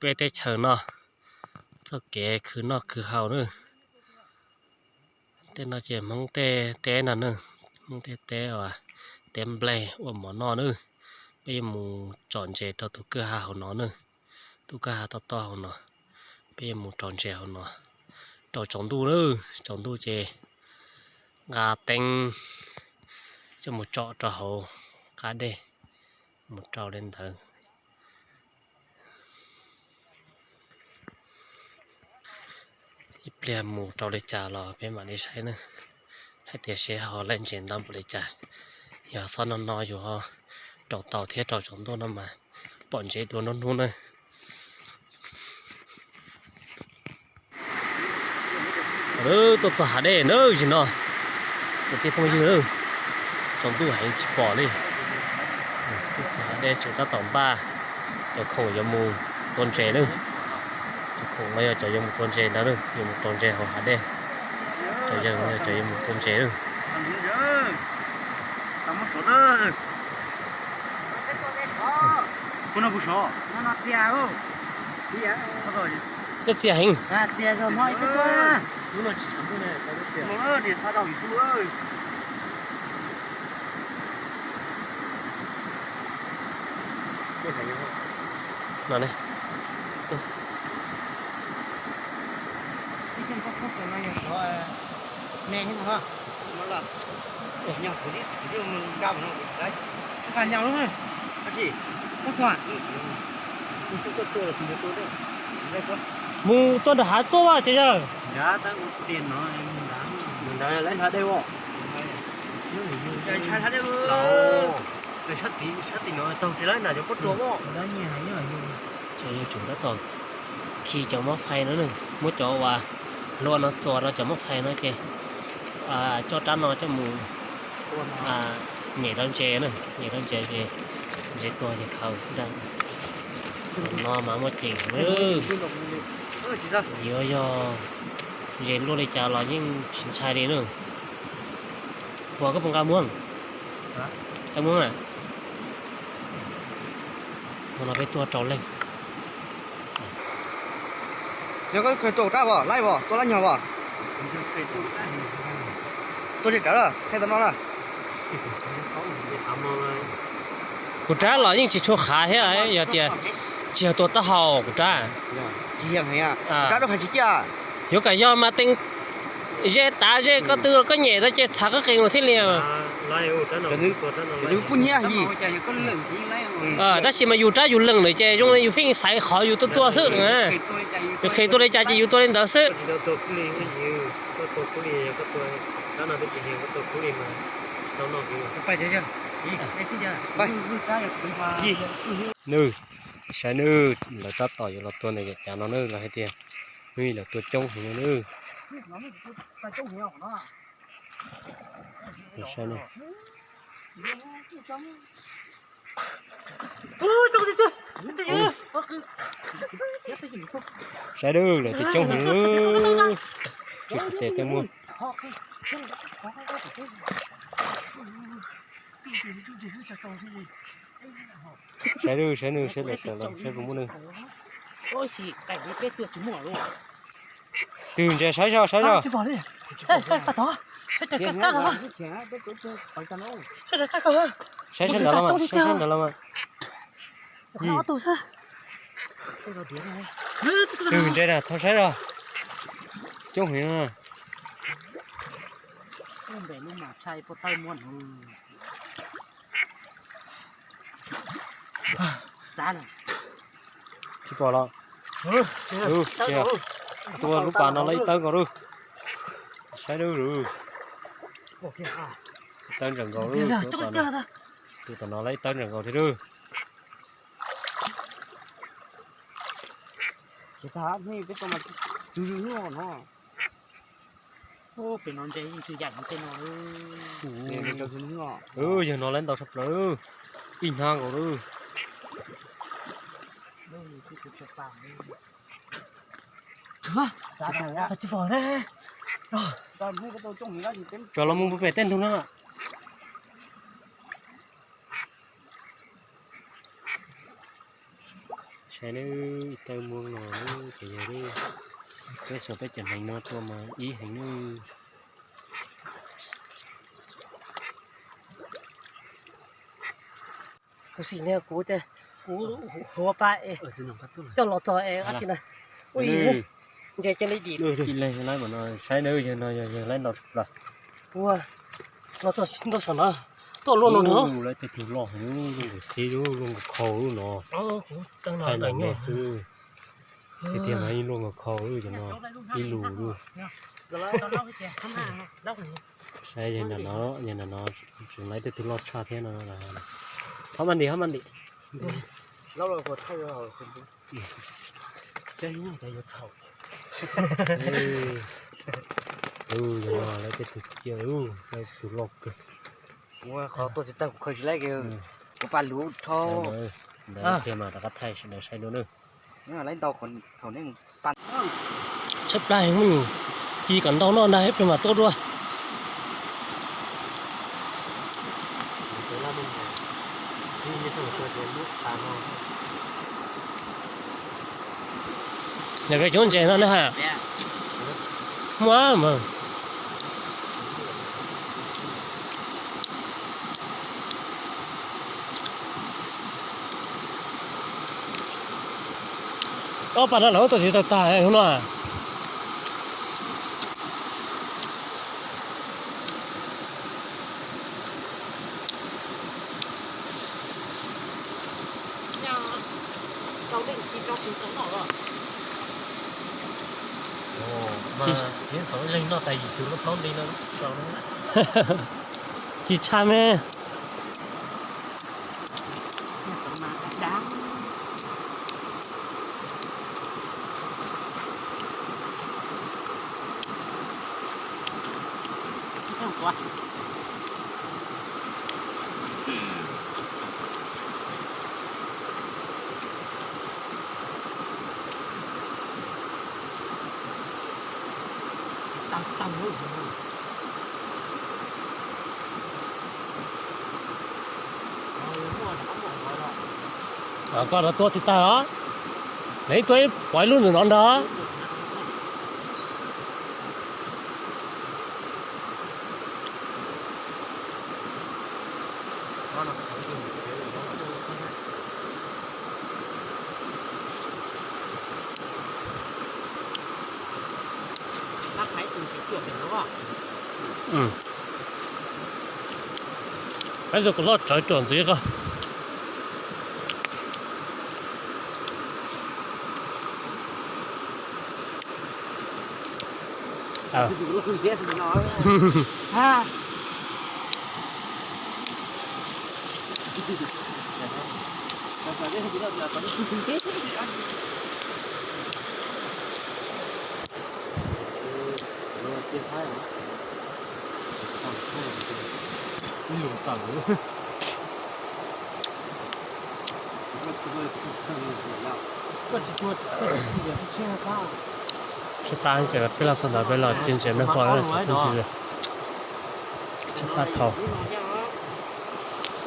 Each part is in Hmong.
Peb teb chaws no, txoj kev khwv noj khwv haus na. Tej no ces Hmoob tej teb no na, Hmoob tej teb uas teb nplej ua mov noj na. Peb yuav mus tsom ntses rau tus kwj ha hauv no na, tus kwj ha toj toj hauv no. Peb yuav mus rau ntses hauv no, rau tsaus ntuj na, tsaus ntuj ces nqa teeb coj mus tsom rau hauv qab dej, mus rau li ntawd. Ib pliag mus rau li cas los peb mam li saib na, hais tias seb ho laij ntses ntau npaum li cas. Yog xob no no yus ho rau tau thiab rau tsaus ntuj no mas pom ntses dua nruab hnub na. Tuaj txog hav dej na, zim no kwv tij phooj ywg, tsaus ntuj heev tsis pom li. Tuaj txog hav dej tseem tab tom npaj cov khoom yuav mus tua ntses na. Cov khoom no yog cov yuav mus tua ntses ntawd na, yuav mus rau ntses hauv hav dej. Cov yawg no yog cov yuav mus tua ntses na. Nyob txias heev. No ne. Mus tuaj nram hav tuaj ces yawg. Cov yawg tsum tab tom khi cov mab phais no na, muab cov uas hlua no txuas rau cov mab phais no ces coj rab no coj mus nyem rau ntses na, nyem rau ntses ces ntses tuag ces khaws xwb ntag. No mas muaj ceem na. Yuav yog ntses luaj li cas los yeej tsis ntshai li na. Puas koj puas nqa muab? Nqa muab na. Hmo no peb tuaj rau leej. Koj kheev tua kuv rab pom laij pom tua lab nyog pom. Tua tsis raws, kheev tua no na. Kuv rab los yeej tsis tshua qhav thiab, yog tias tsis yog tua taub hau kuv rab. Rab rau qhov tsis ciaj. Yuav kom yog mas tees ze tav ze ko tw los koj nyem tau ces txhav qeeb qees ua thiaj li. Kuj nyiaj yim. Tab sis mas yus rab yus lees lawm ces zoo li yus pheej xaiv qhov yus tuaj tuaj xwb. Yus kheev tua li cas ces yus tua li ntawd xwb. Nws, saib nws, lawv tab tom yuav los tua ntawm yam cav no nws, lawv hais tias nws lawv tua coob heev no nws. Saib nws. Saib dub, lawv tua coob heev. Tus tes tej muag. Saib dub, saib nws, saib lawv tawm los saib puas muaj nws. Twg ntses, saib zog, saib zog. Saib sab nrad los mas, saib sab nrad los mas. Twg ntses na, thov saib zog. Coob heev. Tsis pom los. Tua lub pas no lawm ib tawb nkaus lawm. Saib dub lawm. Ib tawb ntsawm nkaus lawm. Tua tom no lawm ib tawb ntsawm nkaus thiab lawm. Peb no ntse yeej tsw yam tej no. Yawg no lawv ntau tshaj plaws, ib hnab nkaus lawm. Tso los mus pem tej ntug no. Saib nws, ib tawb muab no, ces yog peb xuas peb cov hneev no tua mas ib heev nws. Kuv xim niag kuv, kuv huav pa es coj los txog es dab tsi na. Ui, ntses cia li dim. Ib leeg laib mas no saib nws, yawg no yog yawg laib ntau tshaj plaws. Ua, no txog ntua saum no, tuaj luaj no nrog. Laib tej tug loj heev, luaj nkaus xib lub, luaj nkaus khau lub no. Thaij nram nej xwb. Tiag tiag mas yeej luaj nkaus khau lub cov no, ib lus lub. Saib yawg nram no, yawg nram no tseem laib tej tug loj tshaj thiab no. Hob mas ntim, hob mas ntim. Yawg no laib tej tug ciaj, laib tug loj kawg. Kuv qhov tuaj tsis tag kuv khaws tsis laib, kuv pa luv tho. Ntawd tiag mas rov qab thaij sawv daws saib dua nawb. Tshaib plab heev, muaj nyuam ci kom ntau noj ntag ib pliag mam tuaj dua. Yog peb coob ntses no ne ha. Muaj mas. Ob pab no lawv tuaj tsis tau tag no. Tsis tshaj me. Koj rov tuaj tsis tag os. Neb tuaj ib pov ib lub ntawm no nrog. Peb zoo kuv loj tsawv ruam ntxiv koj. Tshaib plab ces peb los txog ntawd peb los cia ntses mej pom na, tus phooj ywg. Tshaib plab dhau.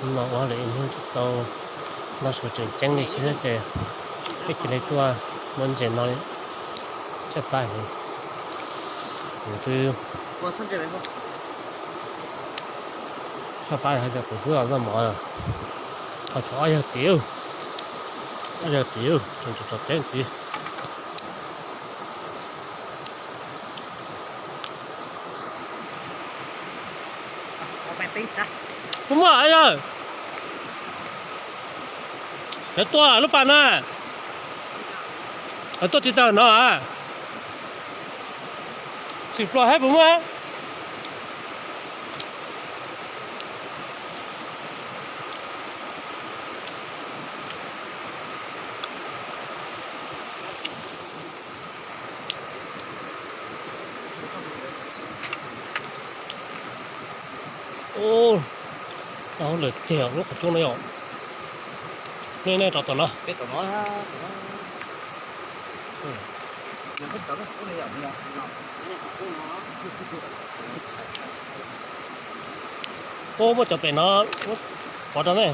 Hnub no ua lawm ib hnub tsis tau noj su tseem ceeb li thiab ces peb cia li tuaj muab ntses no li. Tshaib plab heev. Kuv twb tshaib plab hais tias kuv twb los noj mov lawm. Ho tshuav ob yawg tid, ob yawg tid tseem tso tso teb tid. Puas muaj yawg? Lawv tuaj lub pas na. Lawv tuaj tsis tawm no. Tsis plos hab puas muaj? Ub, tau hauj lwm tiag lub qhov cub no yom. Nej, nej rov tom no. Ub, muaj cov pem no, pov rau nej.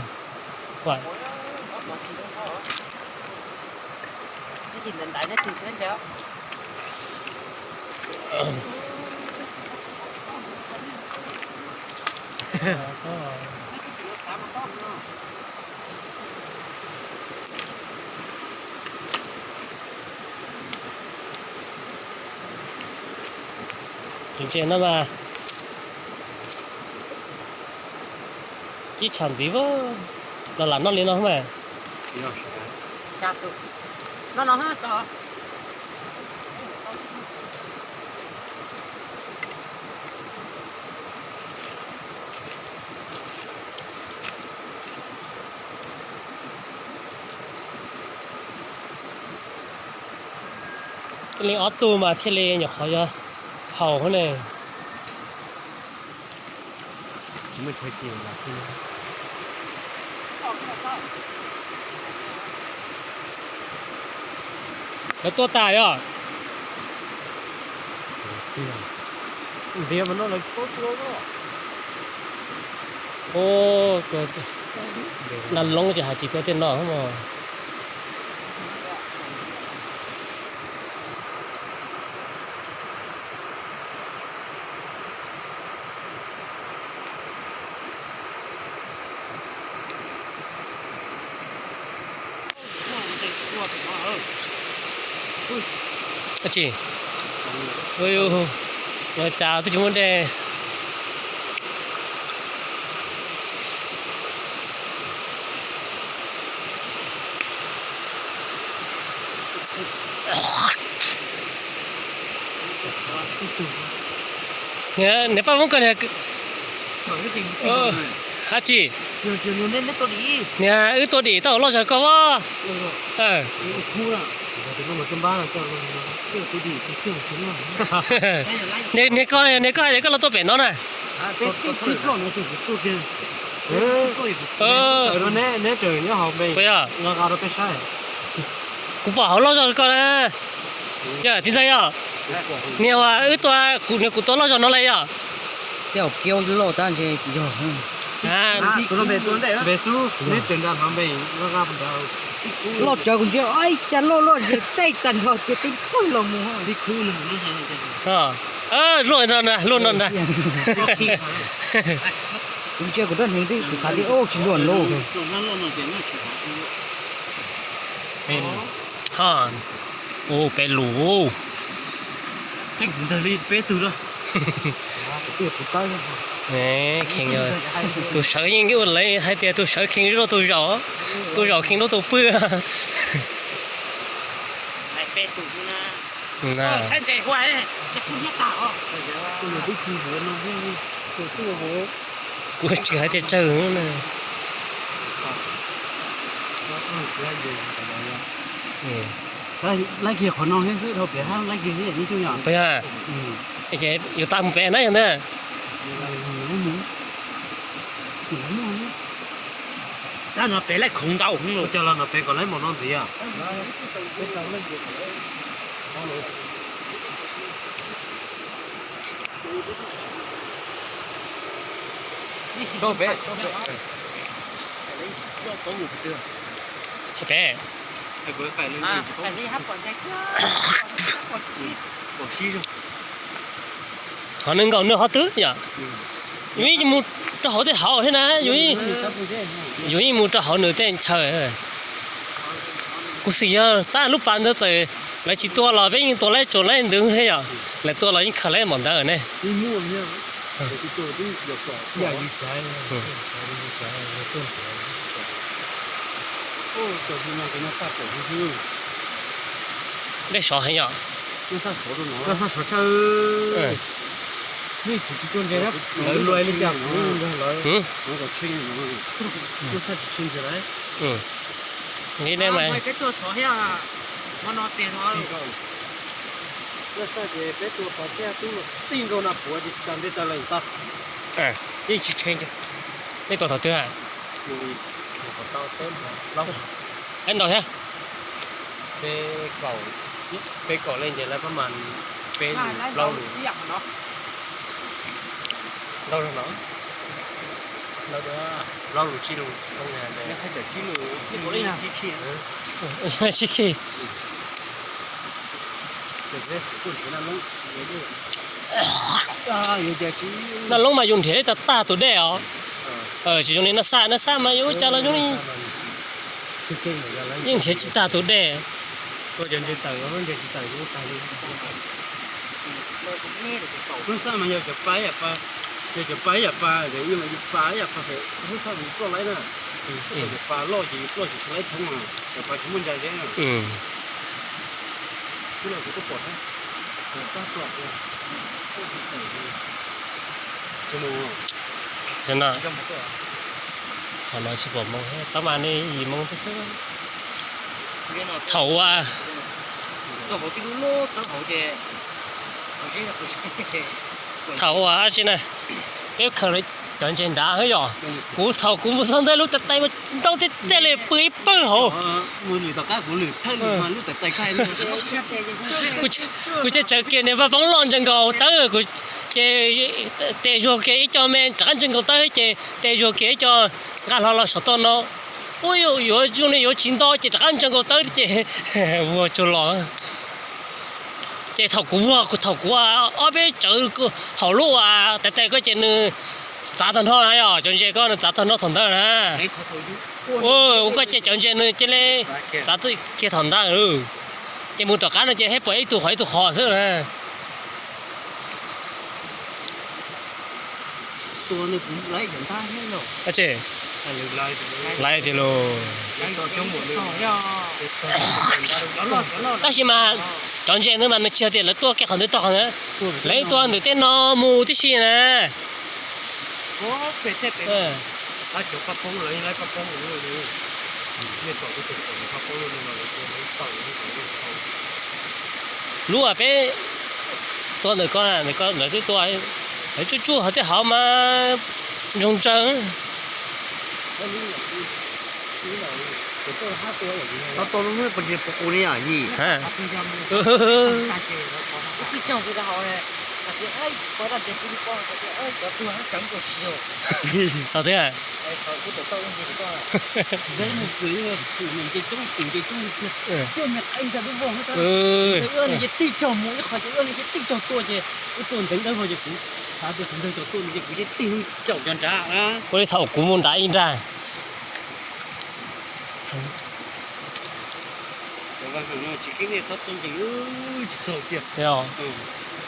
Tus ntses no mas cib tsham ntxiv, los lam noj li no mas. Li ob tug mas thiaj li nyuam qhuav yuav haus ne. Lawv tuaj tas yog? Ub, nag loob ces hais tsis tuaj tej no mog. Dab tsi? Ua cas twb tsis muaj dej. Niag Paj Voob koj niag, dab tsi? Niag wb tua dim tau loj zog koj as. Niag koj, niag koj hais tias koj los tua pem no na. Puas yog? Kuv pom hauv loj zog koj na. Yog txiv ntxawg yog? Niag uas wb tua, kuv, niag kuv tua loj zog no lawm yog? Tej zaum kiab loj tab ntshe yog. Loj tsawv kuv ntsia, ib cas loj loj zem tej tag nrho ces tej kawg los mus. Luaj no na, luaj no na. Kuv ntsia kuv rab hneev twb kuv xav tias ub tsis luaj lauj. Ho, ub, peb lus. Tus sawv yeej ua lawv hais tias tus sawv kheev zoj tus zaum, tus zaum kheev zoj tus pw. Kuv tsis hais tias tsawg na. Laib kiag qhov no thiab xwb, dhau pem hab laib kiag thiab ib tug yom. Puas yog? Es yuav tau mus pem na yog ntag. Tab no pem laib khoov ntau. Ua cas los no pem kom laib mos no ntxiv. Pem. Qhov nees nkaum nws qhov twg yom? Yus yeej mus rau hauv tej hauv thiab na, yus yeej mus rau hauv nws tej chaw. Kuv xav yog tab lub pas ntawd txawm lawv tsis tua los peb yeej tua laib tsuas laib ntawd thiab yom. Lawv tua los yeej khaws laib npaum ntawd ne. Dej sov heev yom. Li ne mas nej tua thaum twg? Ib ntau thiab. Peb kaum leej ces lawv pab mas peb lus plaub lus. Plaub lus tsib lus. Tsib khi. Naj loob mas yus nrhiav tau tag tus dej os. Tsis zoo li naj xaj, naj xaj mas yus ua cas los zoo li yeej nrhiav tsis tag tus dej. Naj xaj mas yog cov pa ib yam pa, yog cov pa ib yam pa, yus pa ib yam pa, naj xaj mas yus ploj laib na. Cov pa loj ces yus ploj tsis tshua laib thoob, cov pa tsis muaj ntsa zeb na. Qhov no tsis pom moo, tab mas nej yim moo xwb. Thaum uas, thaum uas dab tsi na, peb khaws cov ntses nrad xwb yom. Kuv thaum kuv mus xav ntawd lub tais tais mas ntau tiag tiag li, pw ib pawg hauv. Kuv ces tsawv kiag niag vaj poob loj ntsia nkaus tawb, kuv ces tes zuag kiag ib co me rov qab ntsia nkaus tawb ces tes zuag kiag ib co nqa hlo los saum toj no. Ua yuav zoo li yuav tsis nto ces rov qab ntsia nkaus tawb ces vuag tsuag los. Ces thaum kuv vuag, thaum kuv ob peb tsawv hauv lub tais tais ko ces nws txav tag nrho na, yog cov ntses ko nws txav tag nrho thaum ntawd na. Ua ko ces cov ntses nws cia li txav kiag thaum ntawd. Ces mus tom qab no ces peb pom ib tug qhov ib tug qhov xwb na. Laiv tiag lauj. Tab sis mas cov ntses ntawd mas nws tsis yog tias lawv tuaj kiag qhov ntawd tog qhov ntawd, lawv tuaj ntawm tej no mus tib si na. Lub uas peb tua ntawm ko, ntawm ko lawv twb tua, lawv tsuj tsuj hauv tej hauv mas ntsoog tsawg. Tau thiab. Ua li thaum kuv mus nrad ib nrag.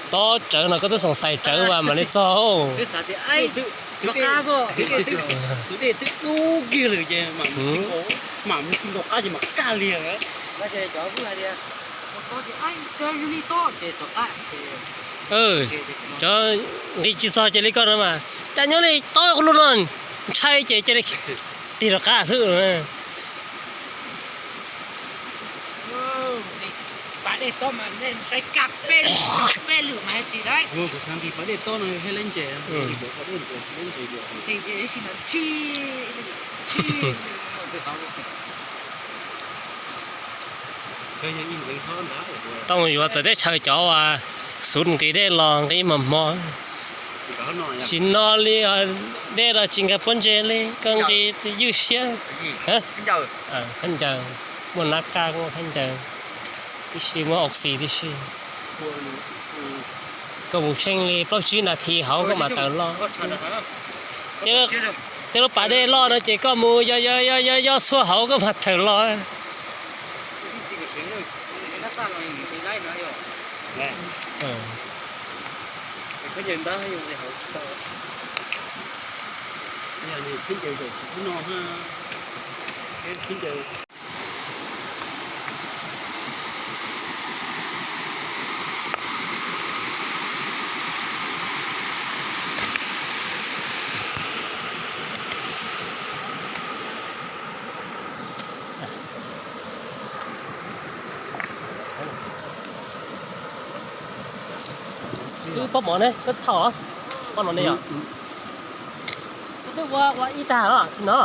Tob tsawv no koj twb xoom xais tsawv mas mam li txog. Cov nqi tsis txog cia li koj no mas cas nyob li tob lub no ntshai ces cia li tig rov qab xwb. Pas dej tob mas nej saib kaj peb lwm, peb lwm mas hais tias lawm. Kuv xav nqis pas dej tob no thiaj leb ntses, nqis pas dej ntuas leb ntses dua. Ces tab sis mas tsis, tsis. Tau mus yuav txawv teb chaws cov uas xub nqis dej los nqis mas hmo. Tsis no li, dej los tsis nkag pob ntseg li, koj nqis ywj siab. Khaub ncaws, muaj nab qaj muaj khaub ncaws, tib si muaj oxy tib si. Koj mus tsheej li plaub tsib nas this hauv koj mam tawm los. Tej lub pas dej loj no ces koj mus yob yob yob txhua hauv koj mam tawm los. Wb pob mov ne, koj thaum pob no ne yom? Koj twb ua ua ib tag los tsis no?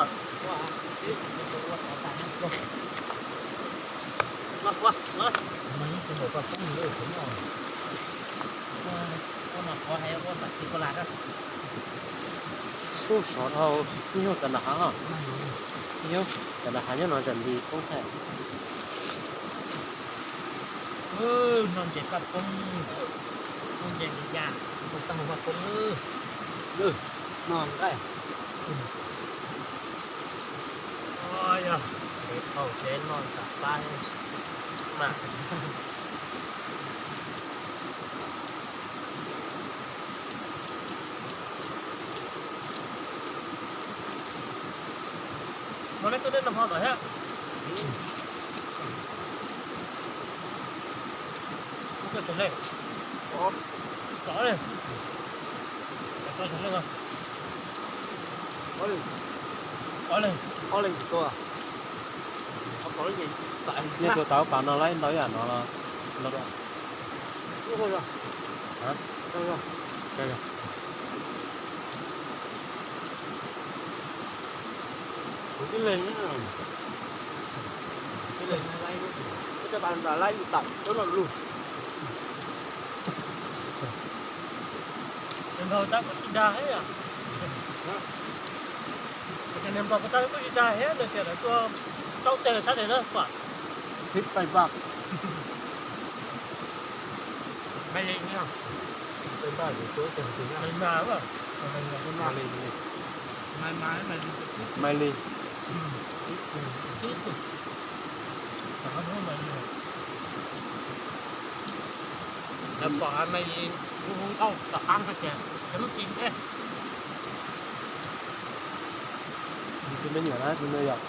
Ub, sov dhau, nyuj tas nram hav, nyuj tas nram hav nyob no zam nti poob thaij. Noj ntses kaj poob, noj ntses li ya, tus tag ua poob. Noj nqaij. Yog, thaum tsev noj tas pab mas. Ua nej tuaj nej noj hmo lawm thiab. Koj tseem leej. Tov li. Tov tseem leej. Ob leeg. Ob leeg tsis tua. Nej tua tau pas no laib ntau ib yam no los? Kuv tib leeg, tib leeg, ib co pas nram laib lwm tawm tuaj noj lus. Niam Nplog tas kuj tsis dag thiab yom. Niam Nplog tas kuj tsis dag thiab, nws tias lawv tua rau teg sab teg na. Sib pais pam. Mai li, Mai li, Mai li. Lawv pom Mai li, lub hoob nkauj tom qab no ces lawv muab ti ntej. Tus me nyuam na, tus me yom.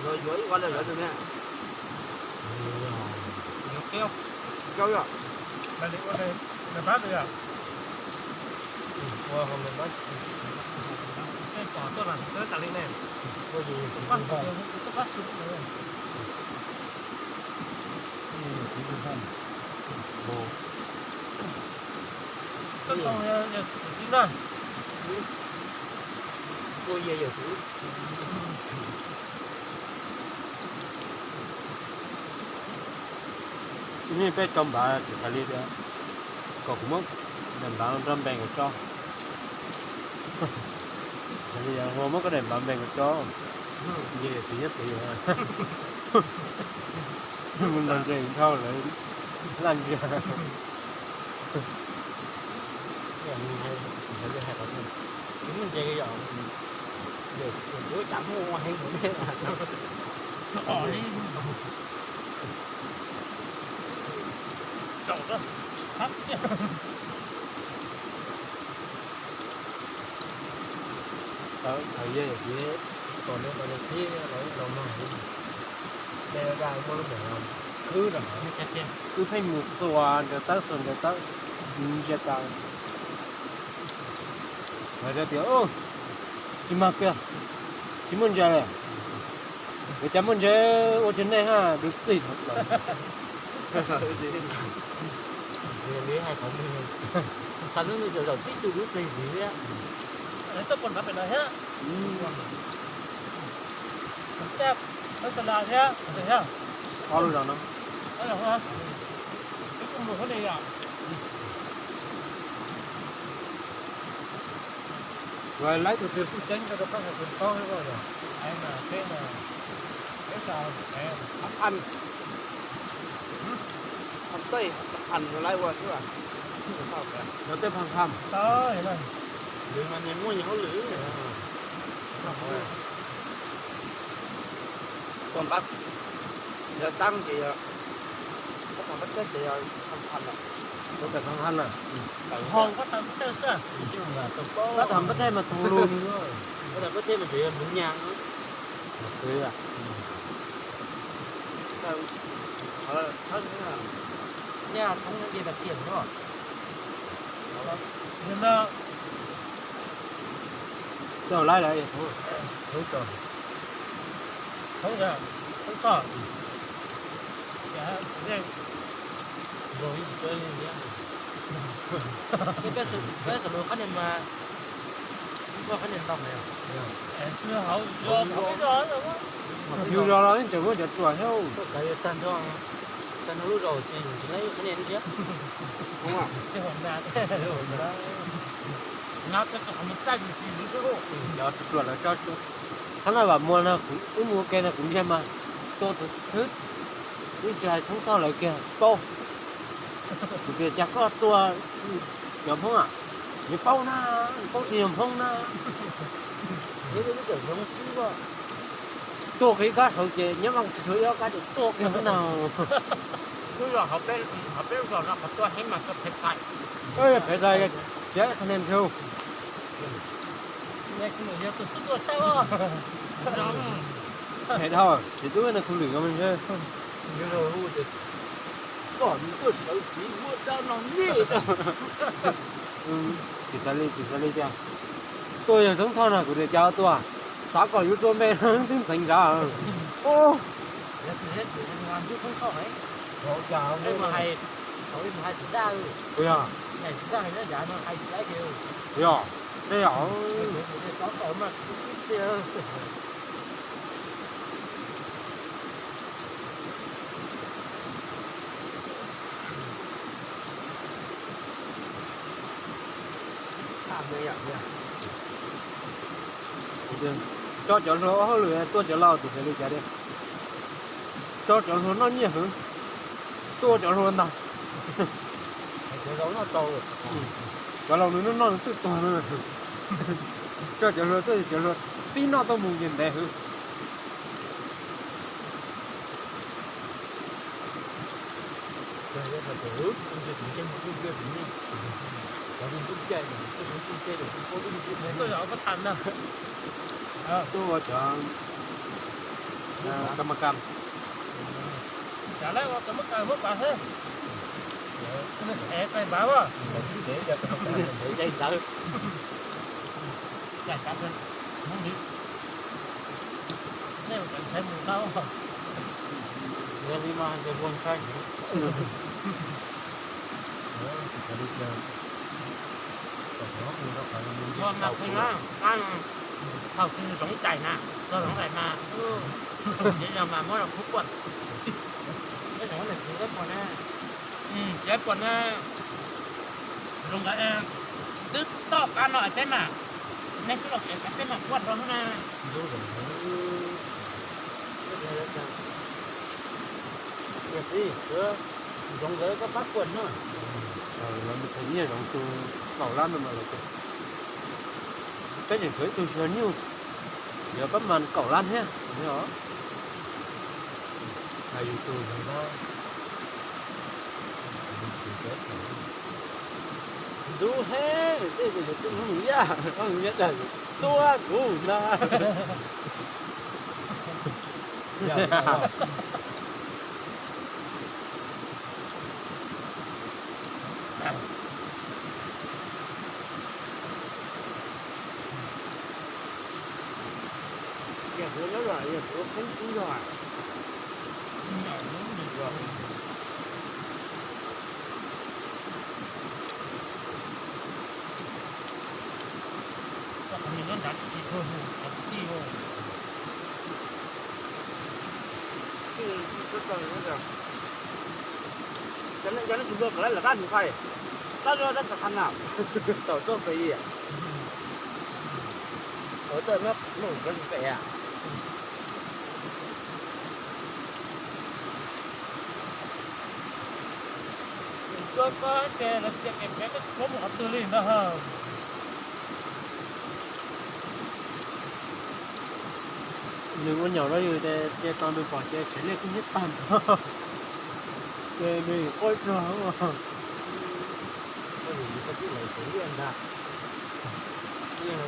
Yuav, yuav ib qho lawm yuav tus me. Yuav kiaub. Kiaub yom. Mas li ua nws pab nws yom. Ua hauv nws pab. Tej pom tuaj mas nws tas li ne. Ua yus tus pab, tus pab su. Koj tau yog tus txiv na. Ua yog yus tus. Nej peb rau npav tsis xav li tias kom kuv muab daim npav nrog npe kom tso. Xav li muab koj daim npav npe kom tso. Yog yus tus nyob tus yus. Mus nrog nres dhau lawv laj ntsia. Ntses yom, yuav tsam muaj ua heev mus ne. Thaum yog ces kom nws los nws qhib los ib los mog. Ces da muaj lub mem khwb rau hauv. Wb pheej mus xuas nraws tawb xuas nraws tawb, ntsia tas. Lawv tias Tsis mag kiag, tsis muaj ntses li. Ua cas muaj ntses ua rau nej ha, dub txig. Xav hnub twg zaum zaum tib tug dub txig li thiab. Tuaj pom nrad pem no thiab. Tej, tej xas las thiab, thiab. Ob lub zos no. Ob lub zos no. Twb kuj mus hauv li yom. Laib tus twg xwb ceeb rau rau phab hauv tus paub thiab yom. Peb mas peb mas peb xav, phab phab tej, phab phab no laib ua xwb. Cov tej phab phab. Lwm mas nws muaj nyias hauj lwm. Tuaj npab, yog tab ces yog, tab tom npab teb ces yog phab phab lawm. Tab tom phab phab na. Ho tab tom npab teb xwb. Tab tom npab teb mas tau lus li. Tab tom npab teb mas tseem yog lus nyas. Nyaj thoob ntiaj teb tiag no. Coj laib lawm, thoob, thoob txhoj. Peb xam lus qab niag mas, qab niag ntau na. Yus zos los yeej tseem muaj cov ruam thiab. Tag nrho, tag nrho lub zos tsis, tsis laib qab niag thiab. Cov ruam lawv tso, qhov no Vam Muas no, wb mus ua ke no kuv ntsia mas tua tus khwb, wb tsis hais thoob txhoj lawv kiag paub. Kuv tias cas koj tua cov Hmoob a, nws paub na, nws paub tias yog Hmoob na. Tua kiag ib kab saud ces nyob vaj tsis tshuav ib ob kab ces tua kiag xwb ntag. Lub zos hauv peb, hauv peb lub zos no qhov tua heev mas tua phem txais. Phem txais, siab qhov niag nrhiav. Phem dhau, ces twb no khu lwm no ntshe. Koj tuaj sawv txiv huab dab no nej. Tsis xav li, tsis xav li tiag. Tuaj yog thoob txhoj no kuv tias cas tuaj, xav kom yuav tua me twb ntxeev nrad. Yog, yog, tej yog. Tso cov hluas ua hauj lwm, tua cov laus tus xws li cas tias, tso cov hluas noj nyiaj hwv, tua cov hluas ntag. Cov laus nws noj noj nws twb tuag no. Tso cov hluas tuaj, cov hluas pib noj tuaj mus ces ntev hwv. Tuaj zaum koj tham na. Tuaj ua cov kam ma kam. Cas lawv ua kam ma kam muab pas xwb. Ev txais npav as. Cais tas, nej ua kam ntshai mus tau. Yog li mas ntshe luag ntshai heev. Ua mas pheej na, thaum twg zoov cais na, txog zoov cais mas, ces yog mas muab los khub puas. Peb zoov niam txiv peb puas na, txiv peb puas na, zoo nkawd twb toj qab no peb mas, nej twb los kev peb mas puas rau na. Niam txiv, zoov nkawd koj pab puas na. Lawv mus qhia nyiaj zoov tus kaum lab no mas lawv tias, peb tseem tshuav ib tug tsis yog nyuj, yuav pab mas kaum lab thiab. Hais yus tus yog lab. Ntxub heev, tej tus yog tus Hmoob Yaj, Hmoob Yaj dag tua kuv ntag. Kuv nyob zoo, kuv pheeb kub zog. Cov nej tsis luag kom lawv lam rab hnyuv fais, rab zoo rab xav khas na, tau tuaj pem li. Ua tuaj muab lub koj pem a. Tuaj koj ces lawv txiav kev peb koj tsis paub mus qhov twg li ntag. Nws ua nyaum rau yus ces cia tau nws pom ces tsev liaj kuj nyiab tag nrho. Ces nws quaj zog. Peb tsev liaj ntag.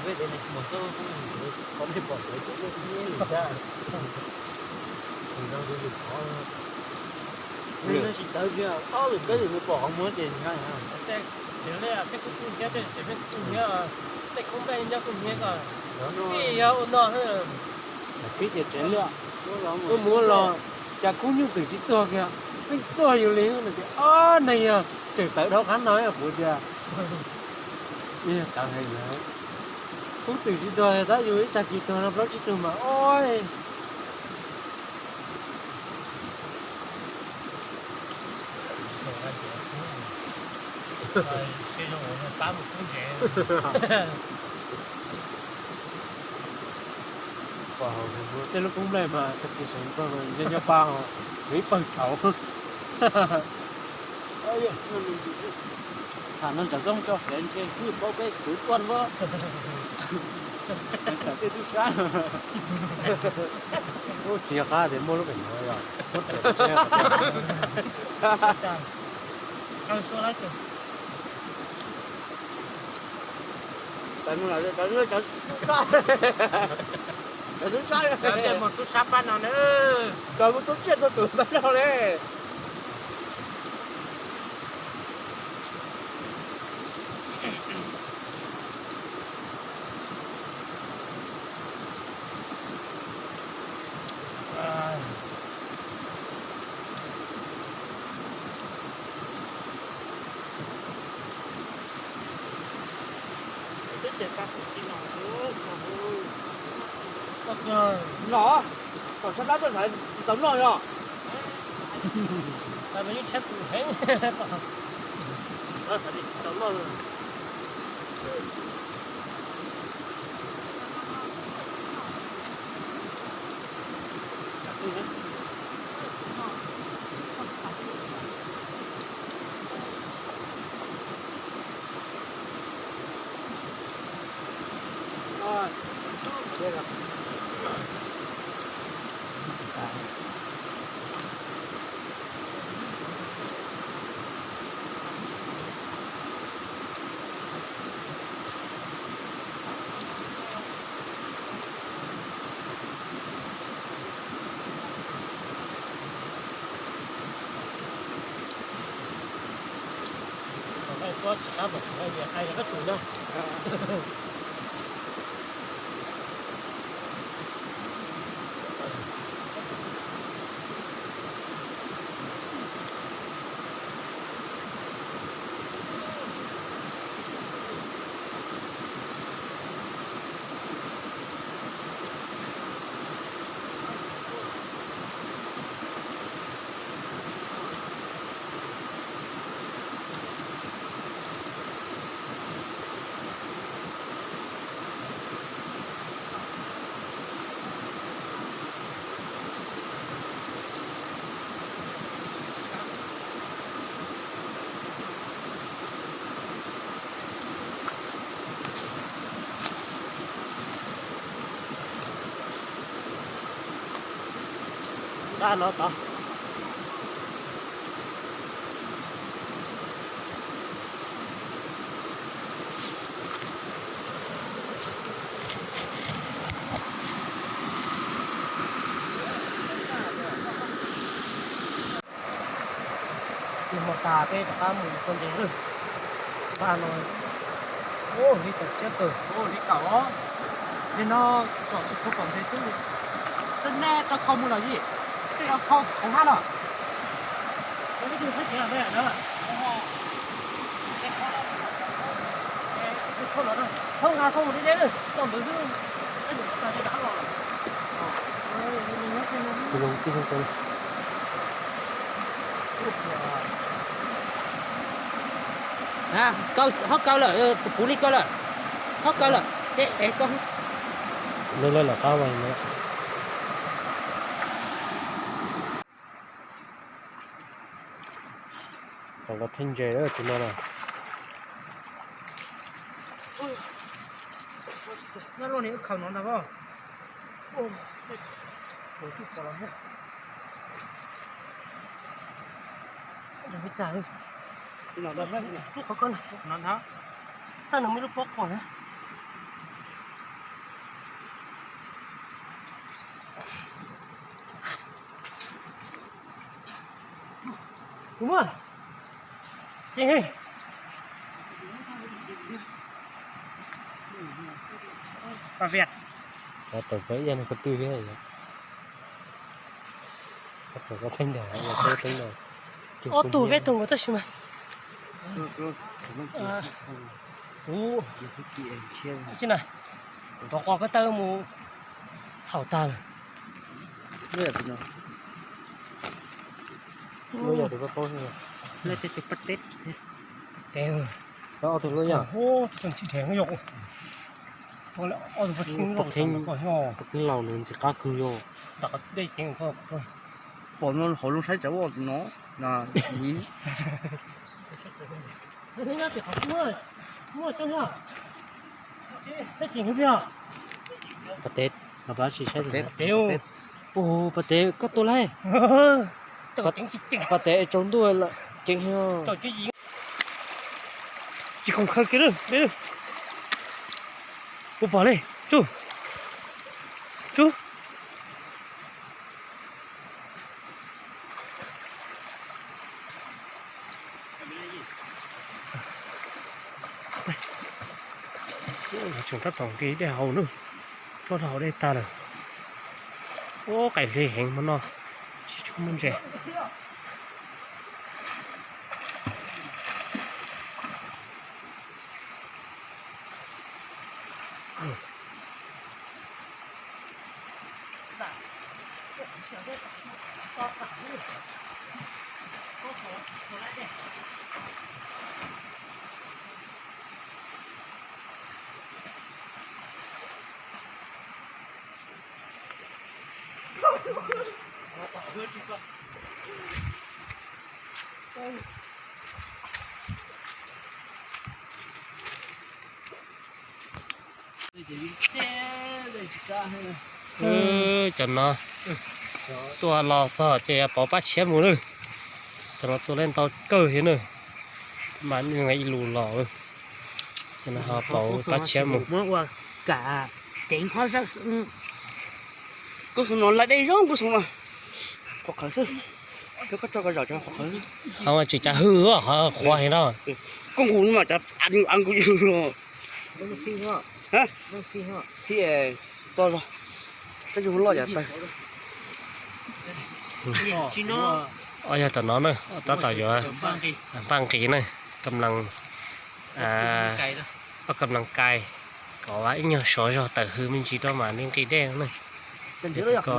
Peb tsev liaj xwb, qhov nej pom tsev liaj kuj nyiab li ntag. Nws tsis tawv kiag, ob lwm peb lwm nws pom qhov muag ces ntshai. Tsev liaj tej kuj kub hnyiab, tej tsev liaj kuj kub hnyiab, tej koob nplej nyob kuj hnyiab ko. Pib yog ua no xwb. Pib ces tsev liaj, muab los cas kub nyuj twm tsis tuag kiag, pheej tuag yus li no tias ob neeg yog tseem tawv dhau qab no puas tias. Tawv heev lawm. Kub twm tsis tuag tab yus ib tag kis tuag no plaub tsib tug mas ua. Pom hauv tej lub koob nplej mas tag kis sawv ntxog nco nco pa hos, yog ib pawg tshauv. Tham no tsam txoj moo tso flev ntshe twb paub peb kwv tuaj npab. Tsam tej tub sab. Ub, tsis nco qab tias muaj lub pem no yog muab txawm. Cov tub sab, cov tub sab pab no na, cov tub tsiaj tuaj tus pab no ne. Los, kom sab plab tuaj ntawd tau noj yog. Tau noj. Dab no tod. Mus tas peb rov qab mus ua ntses lwj. Paj no, ub, li tawm siab kawg, ub, li kaum os. Li no tsom tsis tshua kaum ntses xwb. Nej rau khau mus los yij, rau khau hauv hab los. Hob kaw lawm, puv li kaw lawm, hob kaw lawm. Lawv lawv lawv qab mas. Tau koj theej ntses tus no na. Nyob luaj ni wb khaws no ntag os. Rub qhov koj na, tab nws muaj lub pob quas na. Kuv muaj. Ceev heev. Pab Viaj. Cov tawm koj ib yam li ko twg thiab. Ob tug peb tug nkaus tab sis mas. Ub, tsis na, rov qos ko taw mus txhaum tag lawm. Lub yog tus pab paub, lub yog tus pab teb. Teb, ob tug lub yog. Tus ntxim dheev yog, ob tug pab teb, pab teb laus nws ntxim qab kawg yog. Pom no hauv zoo saib tsawv ua no na. Pas tes, pas tes, pas tes, koj tua lawm. Pas tes tsaus ntuj lawm, ceev heev. Tsis khoom khaws kiag lawm. Kuv pom li, tsuj, tsuj. Tseem tab tom nqis dej haus na, ploj dej haus dej tag lawm. Ua qaim hli heev hmo no, tsis tshua muaj ntses. Cov no tuaj los txog ces yuav pauv pab tshiab mus lawm. Cov no tuaj lawm ntau kawg thiab na, mas ib lus los. Cov no ho pauv pab tshiab mus. Kuv xub no laj dej zoo kuv xub no. Qhuav qhawv xwb. Qhov tsis cav hwj qhuav heev no. Koj nqus mas cav nqus. Txij toj zog, tej yug loj yav tawg. Ob yog tom no na, tab tom yuav npaj nqis na, kam lees, ob kam lees kais, kom ib nyuag sov zog tawm hws me ntsis rau mam li nqis dej na. Ko,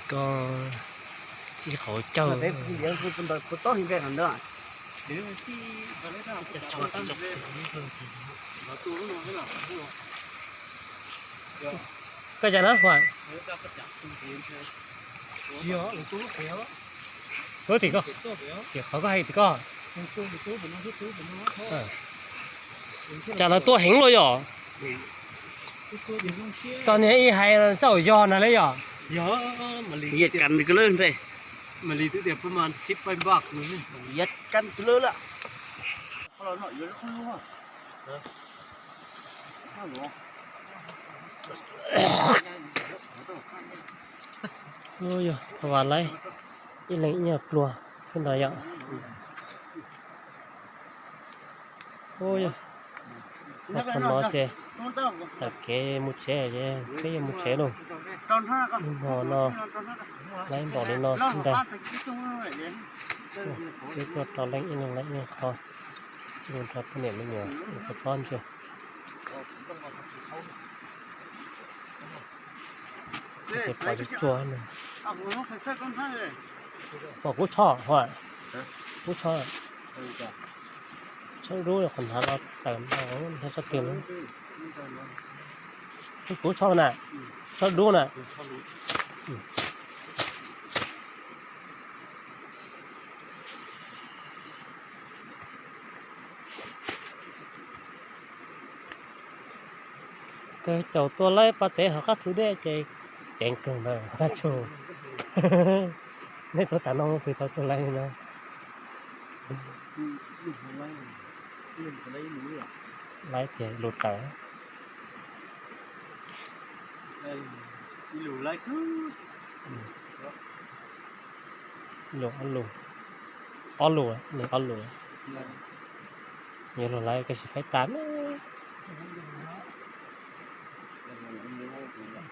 ko txij qhauv caug. Koj cas na Huam? Tim koj, tim qhov koj hais tim koj. Cas lawv tuaj heev luaj yom? Tau niag ib hais txawj yog na li yom? Yaj kas lawm npe. Yaj kas lawm lawm. Yog, vas laib ib leeg ib nyuag pluag xwb ntawd yom. Yog, Txog no ces tawm kev mus tsev ces peb yuav mus tsev lauj. Ib hmo no laib npaum li no xwb ntag. Peb tuaj rau leej ib leeg laib ib qho, mus rau poj niam me nyuam ua txob ntsia. Ces pom tsuag tsuag no. Pom kub tsho hos, kub tsho, tsho dub qhov hnav los tawm nrog txoj twg na. Kub tsho na, tsho dub na. Kawg caum tua laib pas tev hauv qab thu dej ces ceev kawg ntawd qab tsuag. Nej tuaj tas no twg tau tua laib li no? Laib tiag lus tawm. Lus ob lus, ob lus, nws ob lus. Yuav luag laib koj sim faib tas na.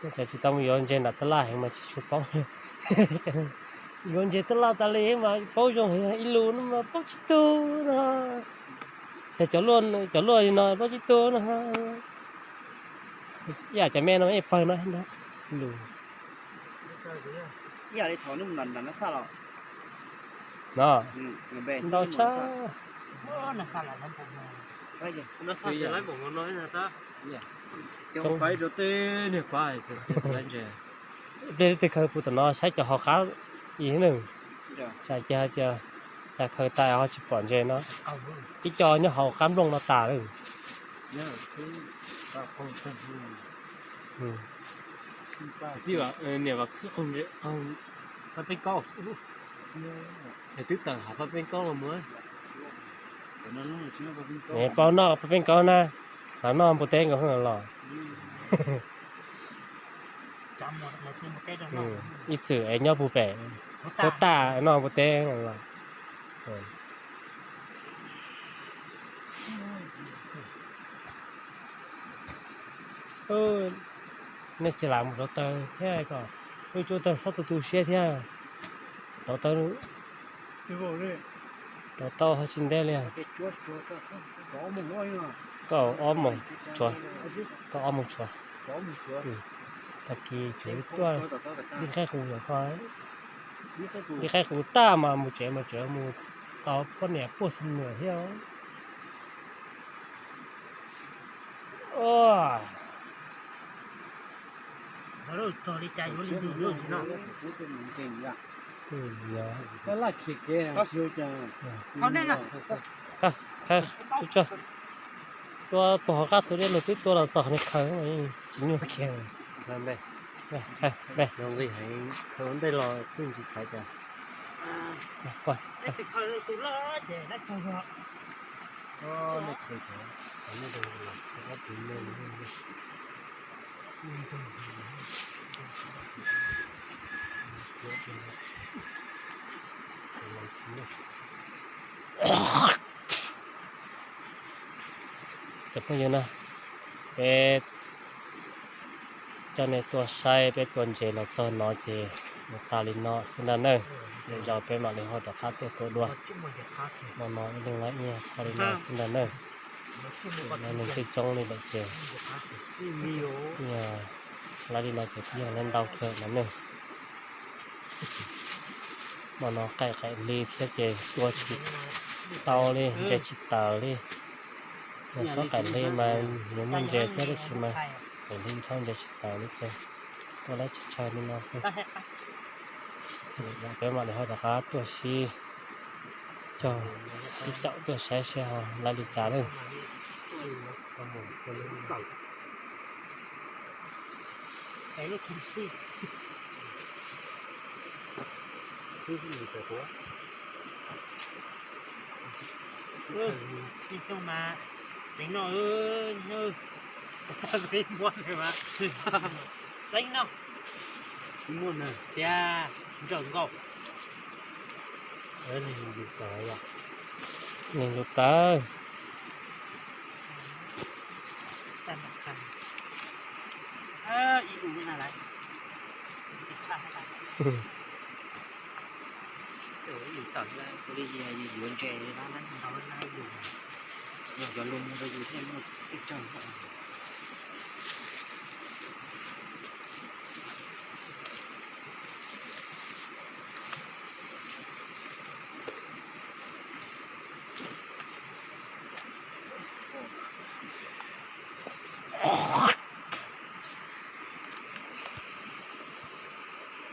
Cov tsis tau mus yuav ntses nram tab laj heev mas tsis tshua paub. Yuav ntses tab laj tas li mas paub zoo heev, ib lus no mas paub tsis tug no. Cov, cov luaj li no paub tsis tug no. Ib yam cov me no ib pawg no lus. No, ntau tshaj. Tej khaws puag tom no saib cov hauv qab ib nws, tsam ces hais tias cas khaws tas ho tsis pom ntses no. Ib co nyob hauv qab nplooj no tas lawm. Niam, niam, paj peb kauj, es twb tawm hav paj peb kauj los mus. Paub noj paj peb kauj na, los noj npua teb nkaus los. Ib txwm es nyob puag pem, puag ta noj npua teb los. Nej tsis lam mus rauv taws thiab kom wb cuab taws txhob tu tu siab thiab. Rauv taws, rauv tau ho tsis ntev li. Kaum ob moos tshuav, kaum ob moos tshuav. Tag kis ces wb tuaj li qaib qus yom, li qaib qus tag mas mus tsev, mus tsev mus tau poj niam puag xeem nws thiab. Tua puag hauv qab tus dej los twb tua los txog qhov niag khaws tsis nyuaj kiag. Cov phooj ywg na, peb coj nej tuaj saib peb tua ntses los txog no ces mus tas li no xwb ntag nawb. Lwm zaus peb mam li ho rov qab tuaj tua dua. Hmo no ib leeg laib ib qho li no xwb ntag nawb. Neeg twb coob li lawm ces laib li no ces twb yog laib ntau kawg no nawb. Hmo no qaij qaim hli thiab ces tua tsis tau li, ntses tsis tawm li. Yog xob qaim hli mas yuav muaj ntses thiab tab sis mas qaim hli dhau ntses tsis tawm li ces tua laib tsawg tsawg li no xwb. Peb mam li ho rov qab tuaj sib cog sib caum tuaj saib seb ho laib li cas lawm. Ib xyoos mas tseem noj, tseem noj, tias ntsawm nkaus. Neeg lus tawv. Ib lub na lawm, tsis tshaj thiab. Tus ib lub tom kuv li yuav ntses no na, ntau na ib lub, yog cov lus mus rau yus thiaj muaj tij tsawg.